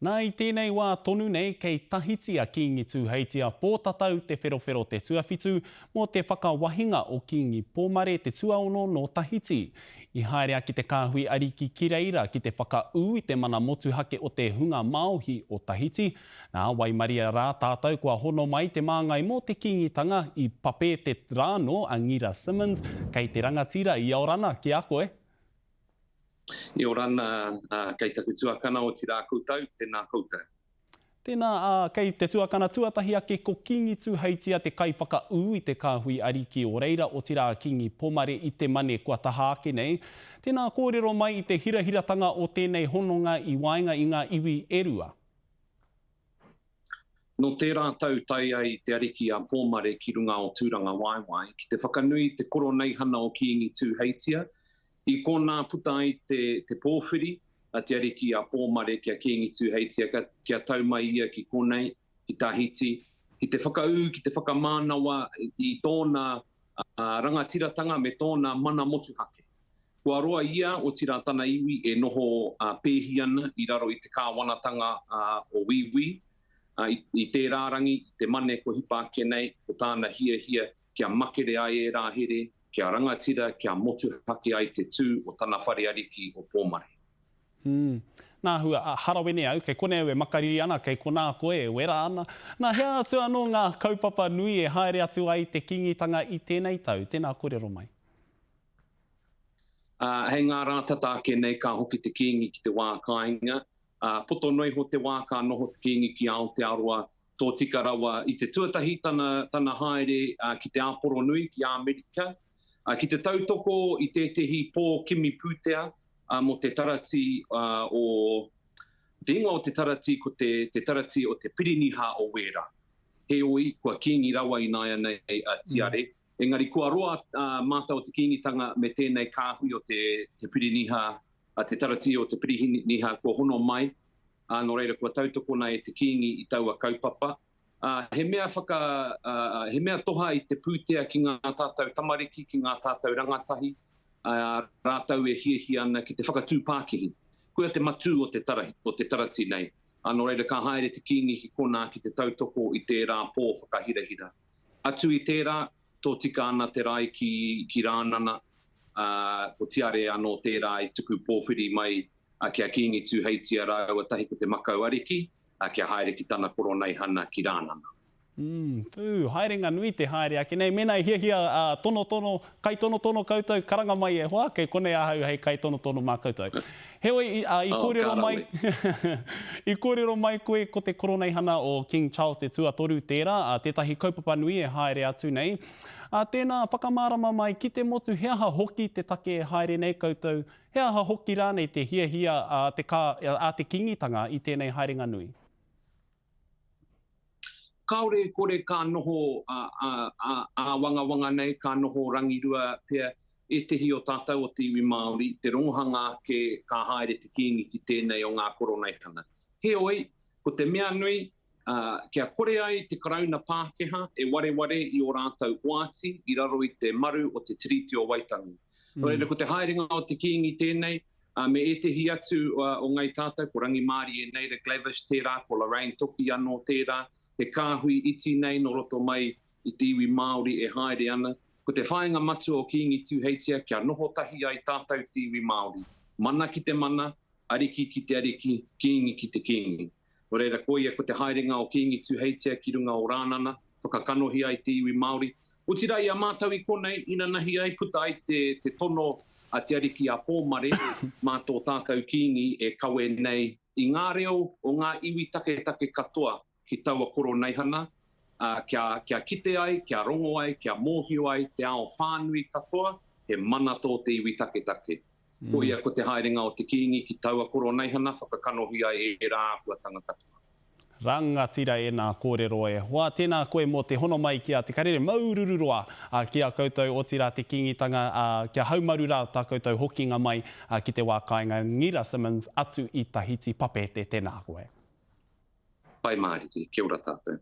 Nā, i tēnei wā tonu nei kei Tahiti a Kīngi Tūheitia Pōtatau Te Wherowhero Te Tuawhitu mō te whakawahinga o Kīngi Pōmare Te Tuaono nō Tahiti. I haere a ki te kāhui ariki ki reira ki te whakaū i te mana motuhake o te hunga Māohi o Tahiti. Nā, waimaria rā tātou kua hono mai te māngai mō te Kīngitanga i Papeete rānō a Ngira Simmonds kei te rangatira i Aorana ki a koe. I ora ana, ā, kei taku tuakana, otirā koutou, tēnā koutou. Tēnā, ā, kei te tuakana tuatahi ake ko Kīngi Tūheitia te kaiwhakaū i te kāhui ariki o reira, otirā a Kīngi Pomare i te mane kua taha ake nei. Tēnā kōrero mai i te hirahiratanga o tēnei hononga i waenga i ngā iwi e rua. Nō tērā tau tae ai te ariki a Pōmare ki runga o Tūrangawaewae ki te whakanui i te koroneihana o Kīngi Tūheitia, i konā puta ai te te pōwhiri a te ariki a Pōmare ki a Kīngi Tūheitia kia tau mai ia ki konei, ki Tahiti, ki te whakaū, ki te whakamānawa i tōna rangatiratanga me tōna mana motuhake. Kua roa ia, otirā tana iwi, e noho pēhi ana i raro i te kāwanatanga o Wīwī. I tērā rangi, i te Mane kua hipa ake nei, ko tāna hiahia kia makere ai ērā here, kia rangatira, kia motuhake ai te tū o tana whare ariki o Pōmare. Hum. Nā hua, a, harawene au, kei konei au e makariri ana, kei konā koe e wera ana. Nā, hea atu anō ngā kaupapa nui e haere atu ai te Kīngitanga i tēnei tau? Tēnā kōrero mai. Ā, hei ngā rā tata ake nei ka hoki te Kīngi ki te wā kāinga. Ā, poto noa iho te wā ka noho te Kīngi ki Aotearoa, tōtika rawa. I te tuatahi tana, tana haere ki te Āporonui, ki Āmerika, ā, ki te tautoko i tētehi pō kimi pūtea mō te tarati o, te ingoa o te tarati ko te, te tarati o te Piriniha o Wēra. Heoi, kua Kīngi rawa ināianei a Tiare, Engari kua roa mātou o te Kīngitanga me tēnei kāhui o te Piriniha, te taratī o te Piriniha kua hono mai, ā, nō reira kua tautokona e te Kīngi i taua kaupapa. Ā, he mea whaka, he mea toha i te pūtea ki ngā tātou tamariki, ki ngā tātou rangatahi, ā, rātou e hiahia ana ki te whakatū pākihi. Koia te matū o te tarahi, o te taratī nei. Ā, nō reira ka haere te Kīngi ki konā ki te tautoko i tērā pō whakahirahira. Atu i tērā, tōtika ana te rae ki, ki Rānana, ā, ko Tiare anō tērā i tuku pōwhiri mai ki a Kīngi Tūheitia rāua tahi ko Te Makau Ariki, ā, kia haere ki tana koroneihana ki Rānana. Mm, pū, haerenga nui te haere ake nei. Mēnā e hiahia ā, tonotono, kaitonotono koutou, karanga mai e hoa, kei konei ahau hei kaitonotono mā koutou. Heoi, i, ā, i Oh, kōrero ka mai, rawe. i kōrero mai koe ko te koroneihana o King Charles te Tuatoru tērā, ā, tētahi kaupapa nui e haere atu nei. Ā, tēnā, whakamārama mai ki te motu he aha hoki te take e haere nei koutou, he aha hoki rānei te hiahia a te kā, a te Kīngitanga i tēnei haerenga nui? Kāore e kore ka noho āwangawanga nei, ka noho rangirua pea ētehi o tātou o te iwi Māori, te rongohanga ake ka haere te Kīngi ki tēnei o ngā koroneihana. Heoi, ko te mea nui, kia kore ai te Karauna Pākehā e wareware i ō rātou oati i raro i te maru o te Tiriti o Waitangi. Nō reira, ko te haerenga o te Kīngi tēnei, Ā, me ētehi atu o Ngai Tātou, ko Rangimārie Neira Glavish tērā, ko Lorraine Toki anō tērā, he kāhui iti nei nō roto mai i te iwi Māori e haere ana. Ko te whāinga matua o Kīngi Tūheitia kia noho tahi ai tātou te iwi Māori, mana ki te mana, ariki ki te ariki, kīngi ki te kīngi. Nō reira, koia ko te haerenga o Kīngi Tūheitia ki runga o Rānana, whakakanohi ai te iwi Māori. Otirā i a mātou i konei, inanahi ai, puta ai te, te tono a te Ariki a Pōmare mā tō tātou Kīngi e kawe nei i ngā reo o ngā iwi taketake katoa ki taua koroneihana, ā, kia, kia kite ai, kia rongo ai, kia mōhio ai te ao whānui katoa, he mana tō te iwi taketake. Koia ko te haerenga o te Kīngi ki taua koroneihana whakakanohi ai ērā āhuatanga katoa. Rangatira ēnā kōrero e hoa. Tēnā koe mō te hono mai ki a Te Karere Maurururoa ki a koutou otirā te Kīngitanga kia haumaru rā tā koutou hokinga mai ki te wā kāinga Ngira Simmons atu i Tahiti Papeete tēnā koe. Pai mārire, kia ora tātou.